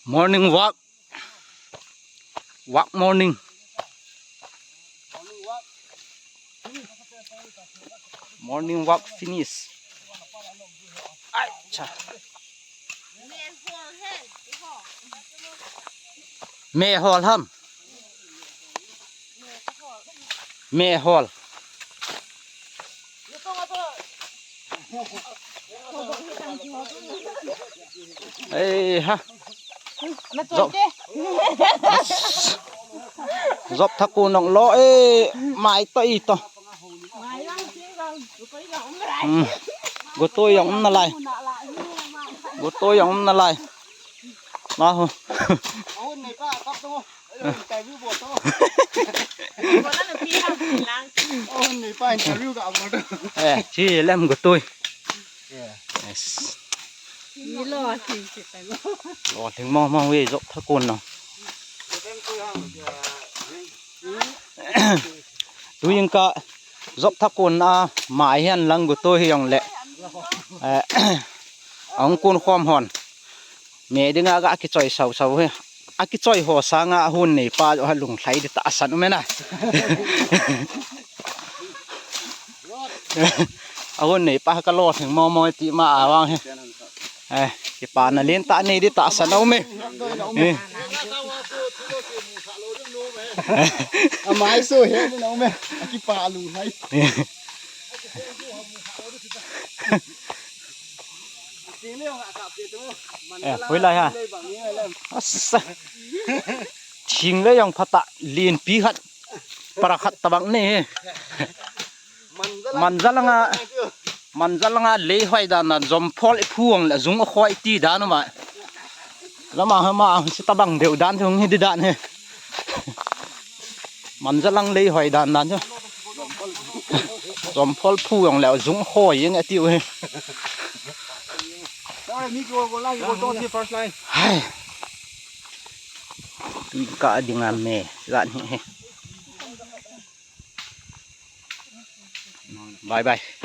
Morning walk. Walk morning. Morning walk finish. ອ້າຍ ຊະ ແມ່ຮອນ ແມ່ຮອນ ແມ່ຮອນ ເອີຍ ຮະ ມາຊ່ວຍເດ້ ຈອບທະກູນອງລໍ ເອີຍ ມາອີກຕໍ່ ອີກຕໍ່ ອືມ ກູໂຕຍອງນາລາຍ ກູໂຕຍອງນາລາຍ ມາໂຫ ເອີ ຊີ້ແຫຼມກວ່າຕຸ້ຍ ເອີ ລໍເຖິງມອງມອງເວຍ ຈົບທະກຸນເນາະ ຕຸ້ຍຍັງກະ ຈົບທະກຸນອາ ໝາຍແຫ່ນລັງກວ່າຕຸ້ຍຍັງແຫຼະ ເອີ ອາງກຸນຄວາມຮ້ອນ ແມ່ດຶງອາກະອາກິຈອຍເຊົາເຊົາເຮີ ອາກິຈອຍຫໍສາງອາຮຸນເນປາຢູ່ຫັ້ນ ລຸງໄທໄດ້ຕາສັນແມ່ນນະ ອາຮຸນເນປາກະລໍເຖິງມໍ່ມໍ່ຕິມາອາວາງເຮີ ເອີ ກິປານະເລນຕາເນດິຕາສັນເອົາແມ່ເອີ ອາມາຍໂຊເຮັດເອົາແມ່ ອາກິປາລຸງໄທ ເອີ ໂອ້ຍ ລາຍຮະ ອັດສະ ທິງເລີຍ ຍັງພະຕະລີນປີຂັດ ປະລະຂັດຕະບັງນີ້ ມັນຈະລະງາ ມັນຈະລະງາເລຫອຍດານນັ້ນ ຈອມພອລຜູ້ງລະຈຸງອະຄອຍຕີດານມາ ລະມາເຮີມາຊິຕະບັງເດວດານເທິງນີ້ດານເຮີ ມັນຈະລັງເລຫອຍດານນັ້ນ ຈອມພອລຜູ້ງແລ້ວຈຸງຄອຍຍັງອະຕິວເຮີ Sorry, Nico, go line, go down here first line. ກະດີງາມແມ່ລານເຮ ບາຍບາຍ.